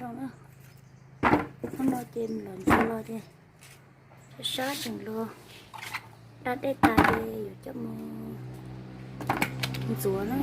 Hnub no ces los ntxuav los ces sab sab tseem luag, daj dej tas ces yuav coj mus ntxuav na.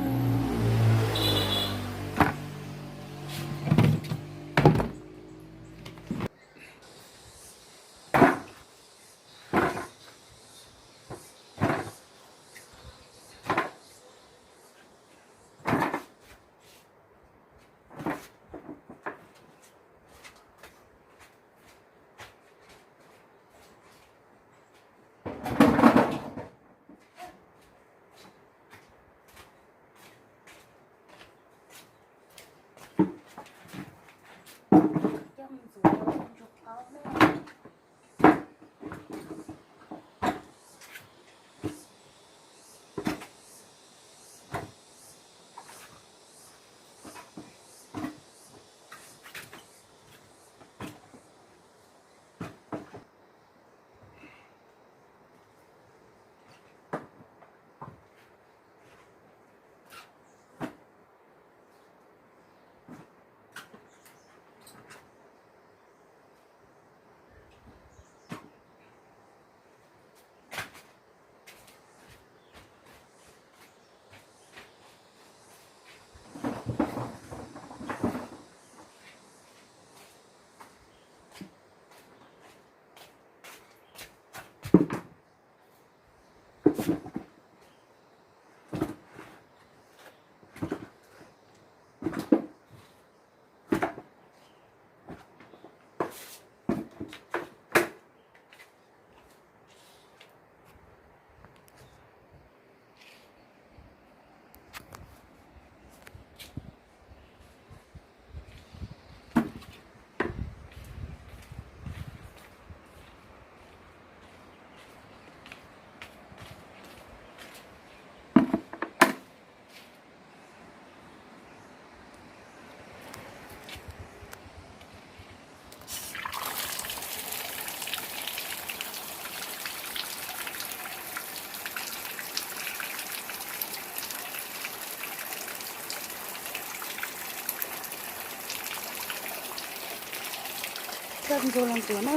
Coj ntsuag los ntxuav na,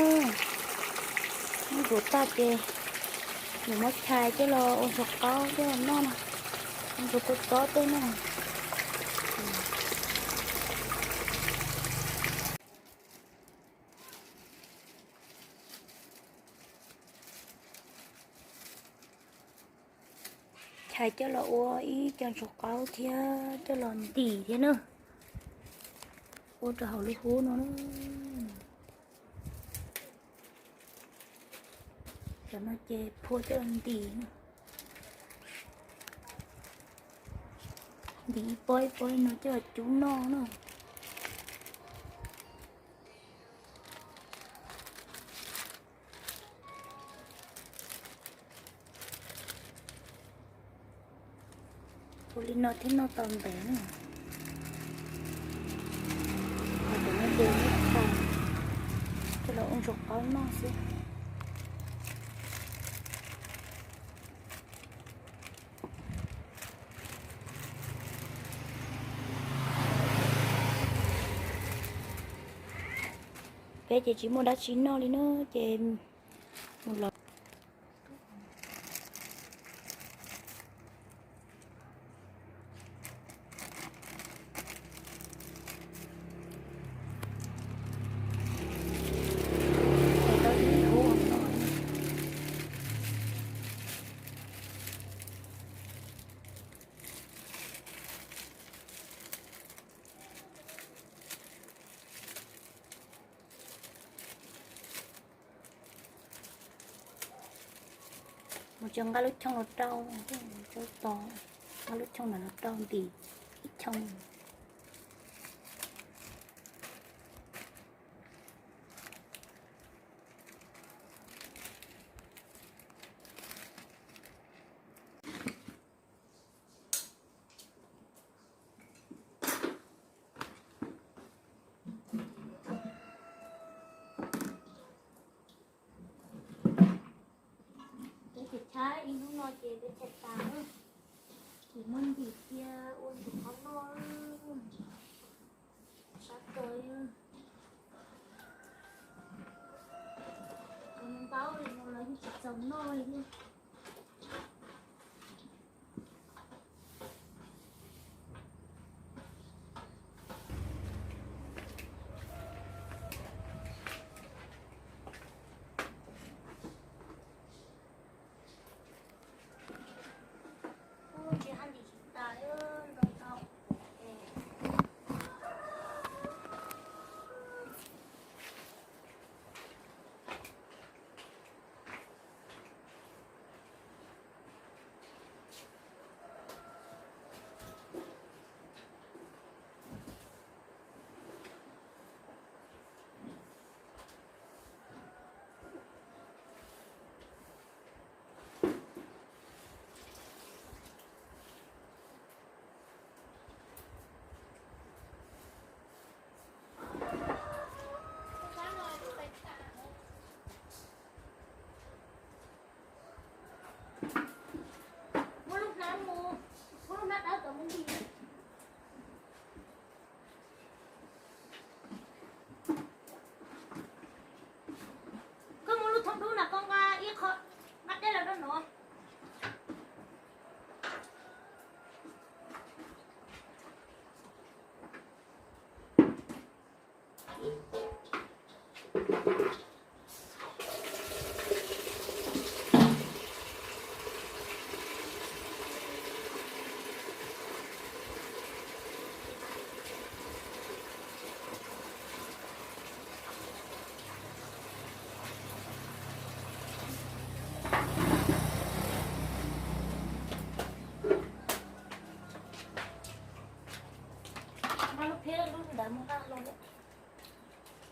ntxuav tag ces yuav muab chais coj los ua ntshav qaub coj los noj na, ntsuag tob tob tej na. Chais coj los ua ib co ntshav qaub thiab coj los ntim thiab na, ua rau hauv lub hub no na. Cov no ces phua coj los ntim na, ntim ib pob ib pob li no coj los cub noj na. Ua li no thiaj noj tau ntev na. Cov no ces muab chais coj los ua ntshav qaub noj xwb. Peb ces tsis muaj dab tsi noj li na, ces mus lov. Mus tso nqa lub choo los rau, tso tos, nqa lub choo ntawd los rau ntim ib choo. Peb ces tshaib ib hnub no ces peb tshaib tas na, ces muab ntim cia ua ntim qhov noj, sab tod. Tsis txaus noj li thiab. Ub, tsis haj li tsis tas, ntau tau. Muab lub hnab mus, muab lub hnab dawb kom mus ntsis. Koj muab lub thoob dub no koj nqa ib qho, nqa dej los rau no. Nqa lub phiab lub ntawd mus nqa los,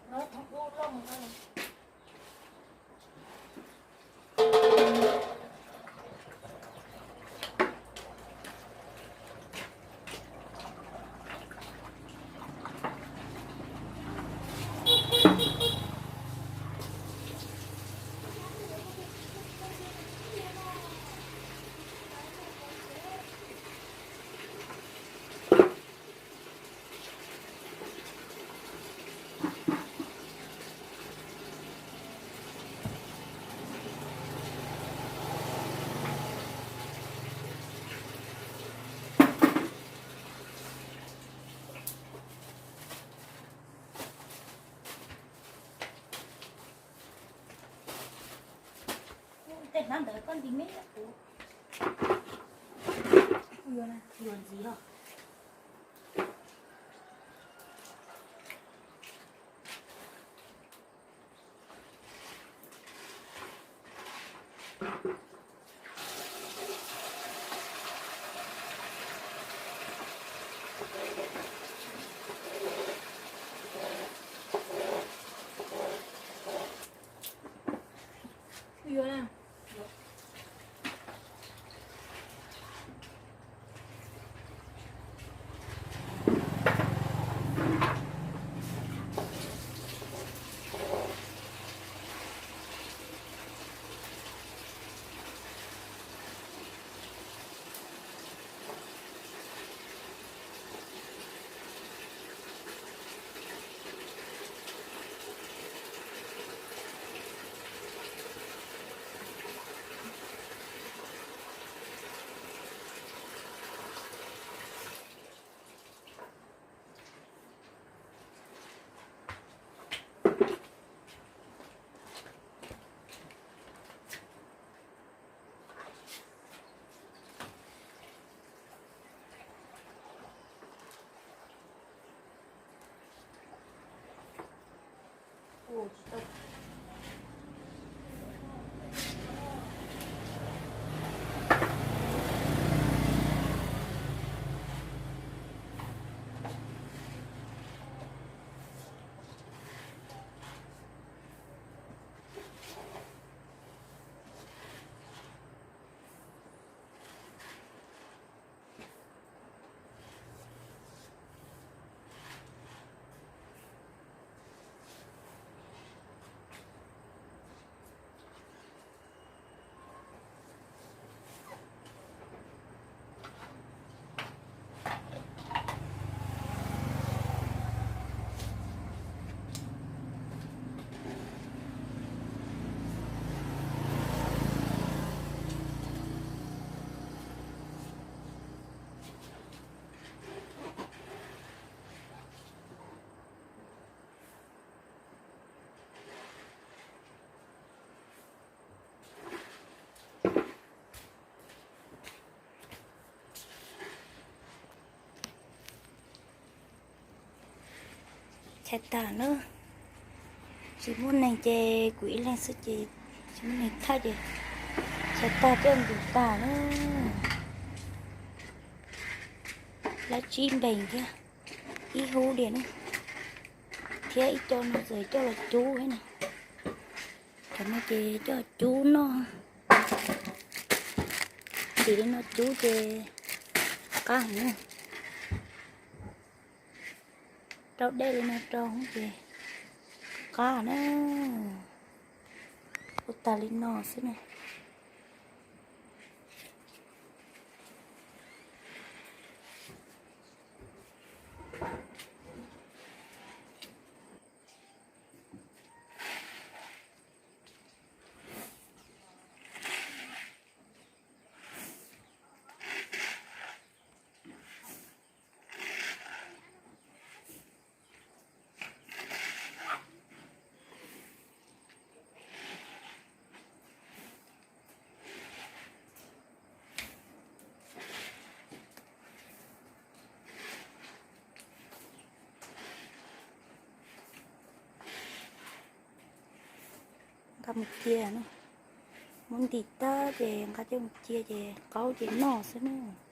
nqa lub thoob dub loj mus nqa los. Tej hnab ntawd koj nti me kuv. Yuav ntxiv os. Tag na, tsis muaj neeg ces kuv ib leeg xwb ces tsis muaj neeg thaj ces tshais tag coj mus tag na. Lab tsib npees thiab ib hub diam na, thiab ib co no txawm coj los cub thiab na. Cov no ces coj cub noj, ntim li no cub ces qab heev na. Rau dej li no rau ces qab na. Ua tag li no xwb na. Nqa mus cia, muab ntim tag ces nqa coj mus cia ces qaub ces noj xwb na.